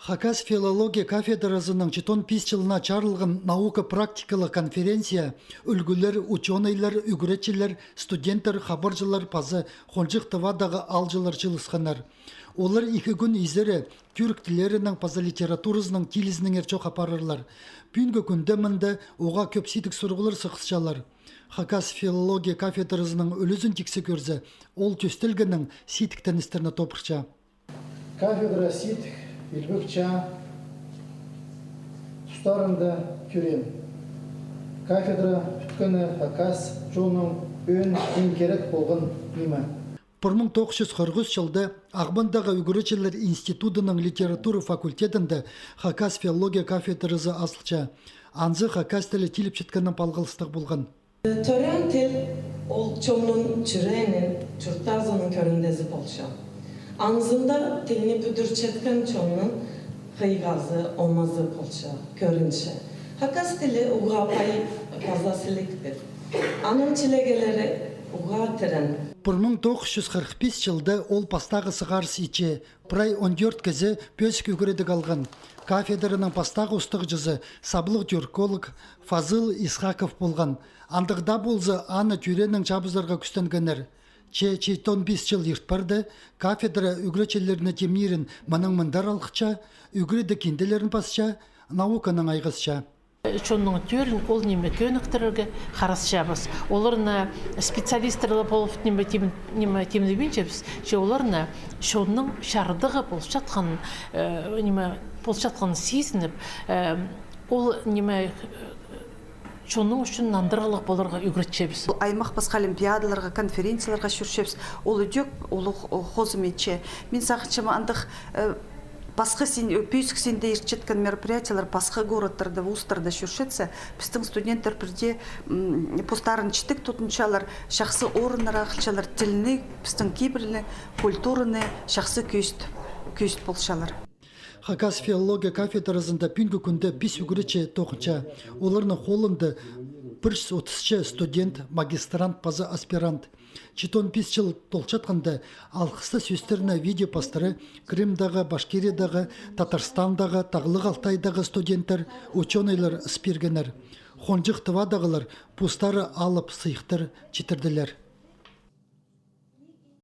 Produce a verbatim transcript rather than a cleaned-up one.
Хакас филология кафедразының читон пис чылына чарылған наука-практикалығ конференция ӱлгӱлер, учёныйлар, ӱгретчілер, студенттер, хабарҷылар паза хонҷых тывадағы аалҷылар чыылысханнар. Олар ікі кӱн изере тӱрк тіллерінің паза литературазының тилізінеңер чоох апарарлар. Пӱӱнгі кӱнде мында уғаа кӧп сидік сурығлар сығысчалар. Хакас филология кафедразының ӱлӱзін тиксі кӧрзе, ол тӧстелгеннең сидіктеністерні топтапча. Кафедра сидік, илбек чаа, тустарында тӧреен. Кафедра пӱткені хакас чонның ӧӧн иң кирек полған ниме. Пір муң тоғыс чӱс хырых ӱс чылда Ағбандағы ӱгретчілер институдының литература факультедінде хакас филология кафедразы азылча. Анзы хакас тілі тилепчеткеннең палғалыстығ полған. Тӧреен тіл — ол чонның чӱреенің, чуртазының кӧріндезі полча. Анзында тілні пӱдірчеткен чонның хыйғазы, омазы полча, кӧрінче. Хакас тілі уғаа пай паза сіліктіг. Аның чілегелері уғаа тиреен. Пір муң тоғыс чӱс хырых пис чылда ол пастағы сығарыс итче. Прай он тӧрт кізі пӧзік ӱгредіг алған. Кафедраның пастағы устағҷызы саблығ тюрколог Фазыл Исхаков полған. Андағ даа полза, аны тӧрееннең чабызарға кӱстенгеннер. Че читон пис чыл ирт парды, кафедра ӱгретчілерні тимнирін мынаң мындар алыхча, ӱгредіг кинделерін пасча, науканаң айғасча. Чонның тӧрін ол ниме кӧніктірерге харасчабыс. Оларны специалисттер ла полып ниме тим-, ниме тимнебинчебіс, че оларны чонның чардығы полчатхан, э, ниме полчатхан сизініп, э, ол ниме, э, чонның ӱчӱн нандырығлығ поларға ӱгретчебіс. Аймах пасха олимпиадаларға, конференцияларға чӧрчебіс. Ол ідӧк улуғ, о, хозым итче. Мин сағынчам, андағ, э, пасха син-, пӧзік синде иртчеткен мероприятиелер пасха городтарда, вузтарда чӧрчетсе, пістің студенттер пірдее, м, постарын чітіг тудынчалар, чахсы орыннар алчалар, тілні, пістің кибірлі культураны чахсы кӧзіт, кӧзіт полчалар. Хакас филология кафедразында пӱӱнгі кӱнде пис ӱгретчі тоғынча. Оларның холында пір чӱс отыс ча студент, магистрант паза аспирант. Читон пис чыл толчатханда, алғыстығ сӧстерні видео пастыра Крымдағы, Башкириядағы, Татарстандағы, Тағлығ Алтайдағы студенттер, учёныйлар ыс пиргеннер. Хонҷых Тывадағылар постары алып сыйыхтар читірділер.